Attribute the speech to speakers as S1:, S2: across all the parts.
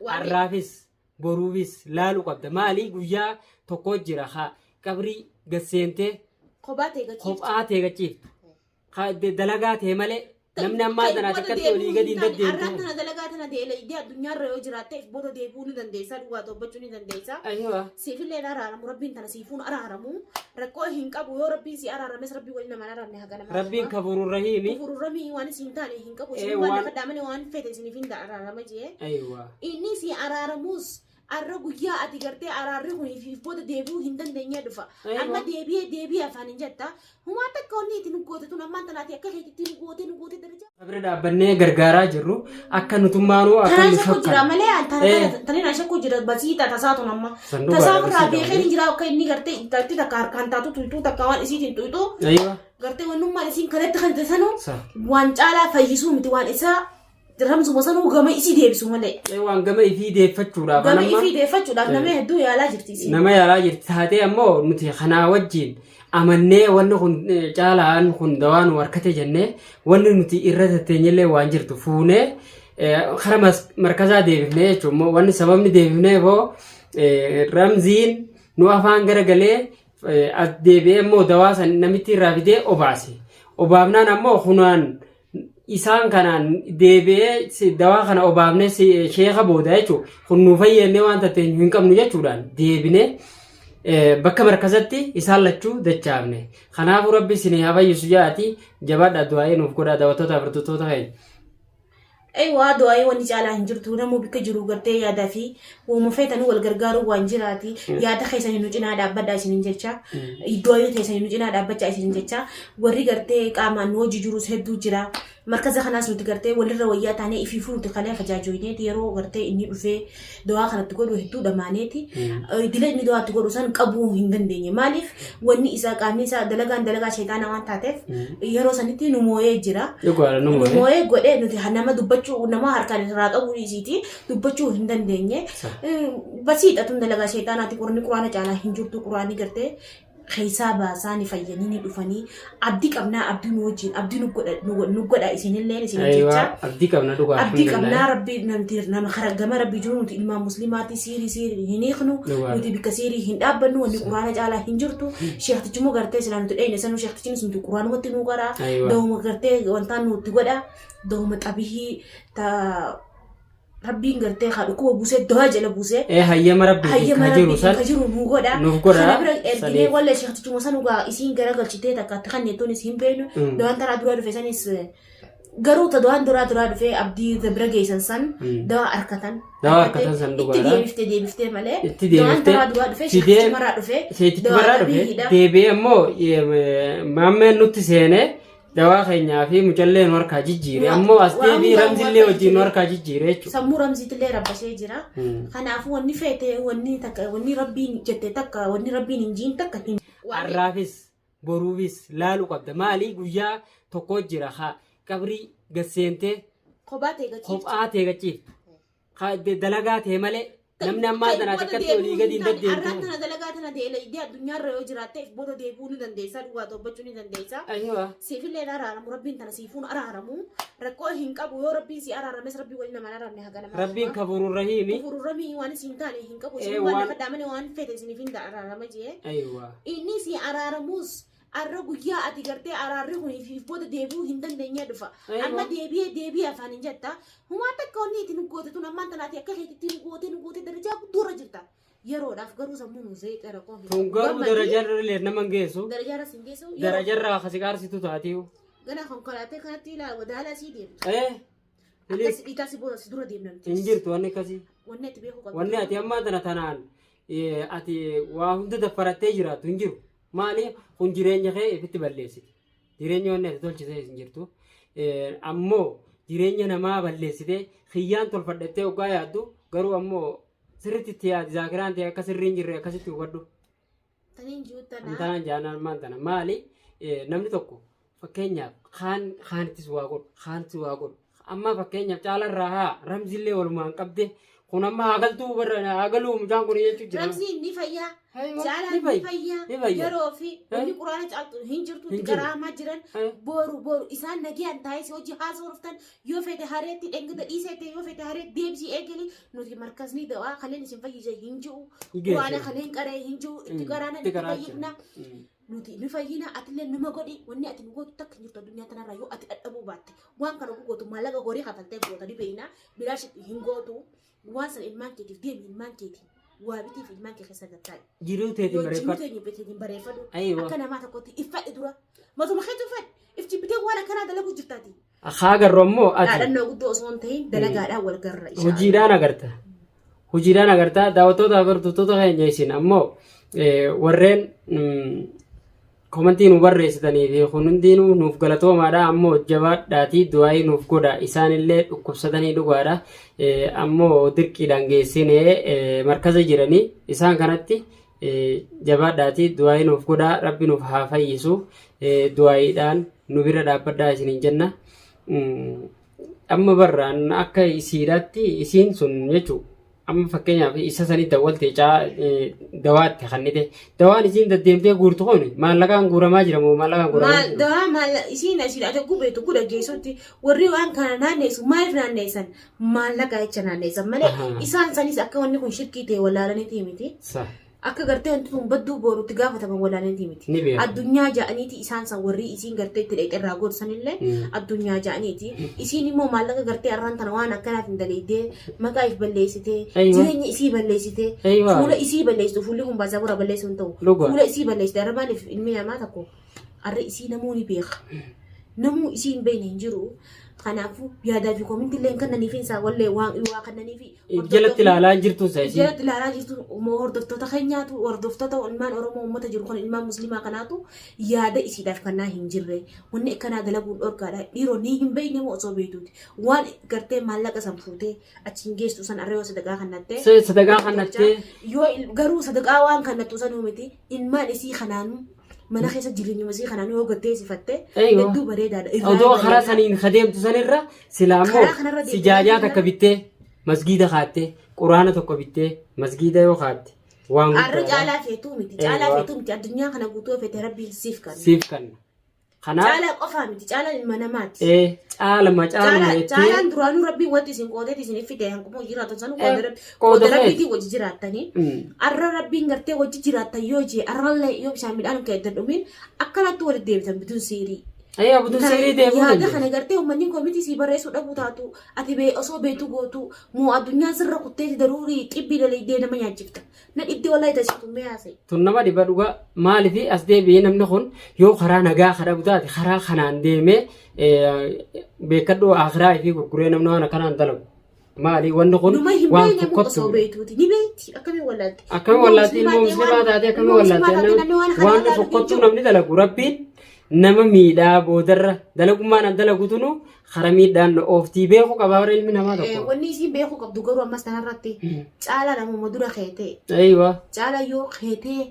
S1: Arraafis boruufis laalu qabda. Maali guyyaa tokko jira haa qabrii gad seentee
S2: Kophaa ta'e gachiiftu.
S1: Kophaa ta'e gachiiftu. Ka dalagaa ta'e malee namni ammaa tana akkatti olii gadi hin
S2: Arraan
S1: deddeemtu.
S2: tana dalagaa tana deelayidee addunyaarra yoo jiraatte if booda deebi'uu ni dandeessa, dhugaa dubbachuu ni dandeessa.
S1: Aywa.
S2: Siifillee hin araaramu, rabbiin tana siifuun araaramu, rakkoo hin qabu. Yoo rabbiin si araarames, rabbii waliin nama hin araaramne haga namaa.
S1: Rabbiin kafuurur rahiimi.
S2: Kafuurur waan isin taane hin qabu.
S1: Eh,
S2: Isin waan
S1: waan-
S2: lafa daamane waan fete isiniif hin araarama jee.
S1: Aywa.
S2: Inni si araaramus, arra guyyaa ati gartee araarri kun if booda deebi'uu hin dandeenye dhufa.
S1: Aywa.
S2: Amma deebi'ee deebi'ee afaan hin jetta. Humaa takka wanni itti nu goote tun ammaan tanaati akka keetitti nu goote, nu goote darajaa.
S1: Bira dhaabbannee gargaaraa jirru akka nutummaanuu akka
S2: Tanaan
S1: nu
S2: shakku jira
S1: shakkan.
S2: malee, tanaan shakku jira basiita tasaa tun amma.
S1: Sanduuqa
S2: Tasaa ofirraa
S1: basiidha
S2: beekee
S1: malee.
S2: ni jira akka inni gartee intalti takka harkaan taatu tuyxuu, takka waan isiitiin tuyxuu,
S1: Aywa.
S2: gartee wannummaan isiin kanatti kan tasanu
S1: Sa.
S2: waan caalaa fayyisuu miti, waan isaa ramsuma sanuu gama isii deebisu malee.
S1: Waan gama ifii deeffachuudhaaf
S2: Gama
S1: anamma
S2: ifii deeffachuudhaaf nama hedduu yaalaa jirti isiin.
S1: Nama yaalaa jirti taatee, ammoo nuti kanaa wajjin amannee wanni kun caalaan kun dawaa nu harkate jennee wanni nuti irra tatteenyellee waan jirtu fuunee kara markazaa deebifnee jechuun immoo wanni sababni deebifnee boo ramziin nu afaan garagalee as deebi'ee immoo dawaa san namitti irraa fidee obaase. Obaafnaan ammoo hunaan isaan kanaan deebi'ee dawaa kana obaafnee sheeka booda jechuudha. Kun nu fayyadnee waan tatteenyu hin qabnu jechuudhaan deebinee bakka markazatti isaan lachuu dachaafne. Kanaafuu rabbi isin haa fayyisu jaati, jabaadhaa, du'aa'ee nuuf godhaa, daawwattoota hordoftoota keenya.
S2: Eewwaa, du'aa'ii wanni caalaa hin jirtu. Namuu bikka jiru gartee yaadaa fi uuma feetanii wal gargaaruu waan jiraati. Yaada keessanii nu cinaa dhaabbadhaa isiniin jecha. Du'aa'ii keessanii nu cinaa dhaabbachaa isiniin jecha. Warri gartee qaamaan nu hojii jirus hedduu jira. Markaza kanaas nuti gartee walirra wayyaa taanee ifiifuu nuti kalee fajaajoyneeti yeroo gartee inni dhufee dawaa kanatti godhu hedduu dhamaaneeti. Dila inni dawaatti godhu san qabuu hin dandeenye. Maaliif, wanni isaa qaamni isaa dalagaan dalagaa sheexaanaa waan taateef yeroo sanitti nu mooyee jira.
S1: Dhugaadha, nu
S2: Nu
S1: moo'ee.
S2: mooyee godhee nuti nama dubbachuu, nama harkaan irraa qabuu dhiisiiti dubbachuu hin dandeenye. Basiidha tun, dalagaa sheexaanaati. Qurni quraana caalaa hin jirtu. Quraanii gartee keessaa baasaa ni fayyanii ni dhufanii, abdii qabnaa, abdii nu wajjin abdii nu godha, nu godha isinilleen isin
S1: Aywa
S2: jecha.
S1: Abdii qabna dhugaa.
S2: Abdii qabnaa, rabbi namti nama kara gama rabbi jiru. Nuti ilmaan muslimaati, siirii siirii hin hiiknu.
S1: Dhugaadha.
S2: Nuti bikka siirii hin dhaabbannu, wanni quraana caalaa hin jirtu. Sheektichi immoo gartee silaa nuti dheyne sanuu, sheektichi nuti quraanumatti nu qara.
S1: Aywa.
S2: Dawuma gartee wantaan nuti godha, dawuma xabihii ta rabbiin gartee haa dhukkuba buusee dawaa jala buusee.
S1: Hayyama rabbii
S2: hayyama
S1: ka jiru
S2: rabbii
S1: san
S2: ka jiru nu godha.
S1: Nuuf godha.
S2: Kana bira erginee
S1: Saniif.
S2: walla sheektichuma sanugaa isiin garagalchitee takka itti kannettuunis hin beeknu. Dawaan taraa duraa dhufe sanis garuu ta dawaan duraa duraa dhufee abdii ta bira geessan san dawaa arkatan.
S1: Dawaa arkatan san
S2: Itti
S1: dhugaadha.
S2: deebiftee deebiftee malee.
S1: Itti
S2: Dawaan
S1: deebiftee
S2: taraa duraa dhufee
S1: fidee
S2: sheektichumarraa dhufee.
S1: Sheektichumarraa
S2: dawaa
S1: dhufe
S2: dhabiidha.
S1: deebi'ee ammoo maammeen nutti seenee dawaa keenyaa fi mucallee nu harkaa jijjiire, ammoo as
S2: Waa
S1: deebii
S2: hundaa
S1: ramzillee
S2: nu harkaa
S1: wajjin nu
S2: jijjiire.
S1: harkaa jijjiire jechuudha.
S2: Sammuu ramziitillee rabbashee jira. Kanaafuu wanni feete, wanni takka, wanni rabbiin jette takka, wanni rabbiin hin jiin takka hin.
S1: Har'aafis boruufis laalu qabda. Maali guyyaa tokko jira haa qabrii gad seentee
S2: Kophaa ta'e gachiiftu.
S1: Kophaa ta'e gachiiftu. Dalagaa ta'e malee namni ammaa tana akkatti olii gadi hin
S2: Arraan
S1: deddeemtu.
S2: tana dalagaa tana deelayidee addunyaarra yoo jiraatte if booda deebi'uu ni dandeessa, dhugaa dubbachuu ni dandeessa.
S1: Aywa.
S2: Siifillee hin araaramu, rabbiin tana siifuun araaramu, rakkoo hin qabu. Yoo rabbiin si araarames, rabbii waliin nama hin araaramne haga namaa.
S1: Rabbiin kafuurur rahiimi.
S2: Kafuurur rahiimi waan isin taane hin qabu.
S1: Eh,
S2: Isin waan
S1: waan-
S2: lafa daamane waan fete isiniif hin araarama jee.
S1: Aywa.
S2: Inni si araaramus, arra guyyaa ati gartee araarri kun if booda deebi'uu hin dandeenye dhufa.
S1: Aywa.
S2: Amma deebi'ee deebi'ee afaan hin jetta. Humaa takka wanni itti nu goote tun ammaan tanaati akka keetitti nu goote, nu goote darajaa guddoo irra jirta. Yeroodhaaf garuu sammuu nu zeeqee rakkoo hin
S1: Tun
S2: qabu.
S1: garuu
S2: Gammadii
S1: darajarra illee nama hin geessu.
S2: Darajaa irra sin geessu.
S1: Darajarraa kasi qaarsitu taatiyu.
S2: Gana konkolaataa kanatti ilaala wadaala sii deemtu.
S1: Bilis
S2: Akkas dhiitaa si booda si dura deemna nuti.
S1: Hin jirtu wanni akkasii.
S2: Wanni ati beekuu qabdu.
S1: Wanni ati ammaa tana tanaan ati waa hunda daffarattee jiraattu hin jiru. Maali, kun jireenya kee ifitti balleessiti. Jireenya wanni ati tolchite hin jirtu. Ammoo jireenya namaa balleessitee kiyyaan tolfadhattee hoggaa yaaddu garuu ammoo sirriitti itti yaadi, zaakiraan ta'e akka sirrii hin jirre akkasitti hubadhu.
S2: Taniin jiru tanaa.
S1: Intalaan jaanaan maal tana maali, namni tokko fakkeenyaaf kaan kaanittis waa godhu, kaanittis waa godhu, amma fakkeenyaaf caalarraa haa ramzillee walumaan qabde, kun amma haa galtuu, barra haa galuu mucaan kun jechuu jira.
S2: Ramziin ni fayyaa.
S1: Aywa,
S2: Caalaan
S1: ni
S2: ni
S1: fayya.
S2: fayyaa
S1: Ni fayya.
S2: yeroo fi wanni
S1: Eh?
S2: quraana caaltu hin jirtu
S1: Hin
S2: itti
S1: jiru.
S2: qaraamaa jiran
S1: Eh?
S2: boru boru isaan nagayaan taa'ee si hojii haasoo dhuftan yoo fete hareetti dhengada dhiiseete yoo fete hareetti deebisii eegali nuti markasni dawaa kaleen isin fayyise hin jiru
S1: Hin geessu.
S2: quraana kaleen qaree hin jiru itti qaraana
S1: Itti
S2: itti
S1: qaraa jira.
S2: fayyifna nuti ni fayyina atillee numa godhi wanni ati nu gootu takka hin jirtu addunyaa tanarraa yoo ati dhadhabuu baatte waan kana gootu maallaqa horii kafaltee goota ni beeyna bilaash hin gootu waan sana ilmaan keetiif deemi ilmaan keetiin waa bitiif ilmaan kee keessa gattaa'i.
S1: Jiruu teetiin
S2: Yoo jiruu
S1: bareeffadhu.
S2: teenya beetiin bareeffadhu
S1: Aywa.
S2: akka namaa tokkotti iffadhi dura matuma keetu iffadhi if jibbitee waan akkanaa dalagu jirtaati.
S1: Haa agarru ammoo ati
S2: Dhaadhannoo guddoo osoo hin ta'in dalagaadhaan wal garra inshallah.
S1: hojiidhaan agarta. Hojiidhaan agarta daawwattoota hordoftoota keenya isin ammoo warreen komantii nu barreessitanii fi kun hundinuu nuuf galatoomaadha ammoo jabaadhaatii du'aayii nuuf godha isaanillee dhukkubsatanii dhugaadha ammoo dirqiidhaan geessinee markaza jiranii isaan kanatti jabaadhaatii du'aayii nuuf godha rabbi nuuf haa fayyisu du'aayiidhaan nu bira dhaabbadhaa isiniin jenna. Amma barraan akka isiidhaatti isiin sun jechuudha. Amma fakkeenyaaf isa sanii dawwalte caa dawaatti kannite dawaan isiin deddeemtee guurtu kun maallaqaan guuramaa jira moo maallaqaan guuramaa
S2: Maal
S1: jiru?
S2: dawaa maal isiin asiin ati gubeetu gudha geessutti warri waan kana naanneessu maaliif naanneessan maallaqa jecha naanneessan malee isaan sanis akka wanni kun shirkii ta'e wallaalaniiti miti.
S1: Sa.
S2: Akka gartee wanti tun badduu borutti gaafataman wallaalaniiti miti.
S1: Ni beeku.
S2: Addunyaa ja'aniiti isaan san warri isiin gartee itti dhaqxe irraa gorsanillee addunyaa ja'aniiti. Isiin immoo maallaqa gartee arraan tana waan akkanaatiin daleeydee maqaa if balleessitee
S1: Aywa.
S2: jireenya isii balleessitee
S1: Aywa.
S2: fuula isii balleessitu fuulli kun baazabura balleessuu hin ta'u.
S1: Dhugaa.
S2: Fuula isii balleessite arra maaliif ilmi namaa tokko arra isii namuu ni beeka. Namuu isii hin beekne hin jiru. Kanaafuu yaadaa fi koominti illee hin kennaniifi isaa wallee waan waa kennaniifi.
S1: Jalatti ilaalaa hin jirtu isa isiin.
S2: Jalatti ilaalaa jirtu immoo hordoftoota keenyaatu hordoftoota ilmaan Oromoo uummata jiru kan ilmaan musliimaa kanaatu yaada isiidhaaf kannaa hin jirre. Wanni akkanaa dalaguun dhorkaadha. Dhiiroo ni hin beekne moo osoo beektuuti. Waan gartee maallaqa san fuutee achiin geessu san arra yoo sadaqaa kannattee.
S1: Sadaqaa kannattee.
S2: Yoo garuu sadaqaa waan kannattu sanuu miti ilmaan isii kanaanuu mana keessa jireenyuma isii kanaan yoo gattee sifatte
S1: Eeywa.
S2: hedduu bareedaadha. Irraa
S1: Odoo karaa
S2: bareeda.
S1: saniin kadeemtu sanirra silaa ammoo
S2: Karaa kanarra deemtu
S1: sijaajaa
S2: sanirra-
S1: takka bittee masgiida kaattee quraana tokko bittee masgiida yoo kaatte waan
S2: Arra
S1: guddaadha.
S2: caalaa feetuu miti. Caalaa
S1: Eeywa.
S2: feetuu miti. Addunyaa kana guutuu feete rabbiin siif kanna.
S1: Siif kanna. Kanaaf
S2: Caalaa qofaa miti. Caalaan ilma namaati.
S1: ee caalama caaluma jettee
S2: Caalaan duraanuu rabbiin wanti isin qoodeeti isin fide hanquma jiraatan sanuu
S1: Eh,
S2: qooda rabbi
S1: qooda
S2: qooda
S1: feeti.
S2: rabbiitiin wajji jiraattanii.
S1: Mm.
S2: Arra rabbiin gartee wajji jiraattan yoo jee arrallee yoo bishaan midhaan kee eddan dhumin akkanatti walitti deebitan bituun siirii.
S1: Ayyaa butuun seerii deemuu
S2: Yaada
S1: dandeessi.
S2: kana gartee uummanni koomitii sii barreessuu dhabuu taatu ati bee osoo beektu gootu moo addunyaan sirra kutteeti daruurii xibbii dalaydee nama nyaachifta. Na dhibdee wallahi tasiitu mee haasa'e.
S1: Tun nama dhiba dhugaa maaliif as deebi'ee namni kun yoo karaa nagaa kadhabu taate karaa kanaan deemee beekadhu akiraa fi gurguree namni waan akkanaan dalagu. Maali wanni kun
S2: Numa hin
S1: waan
S2: beekne moo osoo
S1: fokkottu.
S2: beektuuti ni beekti akkamiin wallaalti.
S1: Akkamiin wallaalti ilmoo musliimaa taate akkamiin wallaalti waan fokkottuu namni dalagu rabbiin nama miidhaa boodarra dalagummaan an dalagu tunu kara miidhaan ooftii beeku qabaa warra ilmi namaa tokko.
S2: Wanni isiin beekuu qabdu garuu ammas tanarratti caalaa namuma dura keetee
S1: Aywa.
S2: caalaa yoo keetee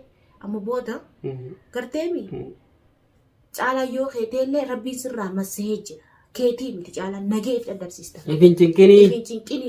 S2: amma booda garteemi caalaa yoo keetee illee rabbiin sirraa massahee jira. Keetii miti caalaa nagee if dadhabsiista.
S1: Ifin cinqinii.
S2: Ifin cinqinii.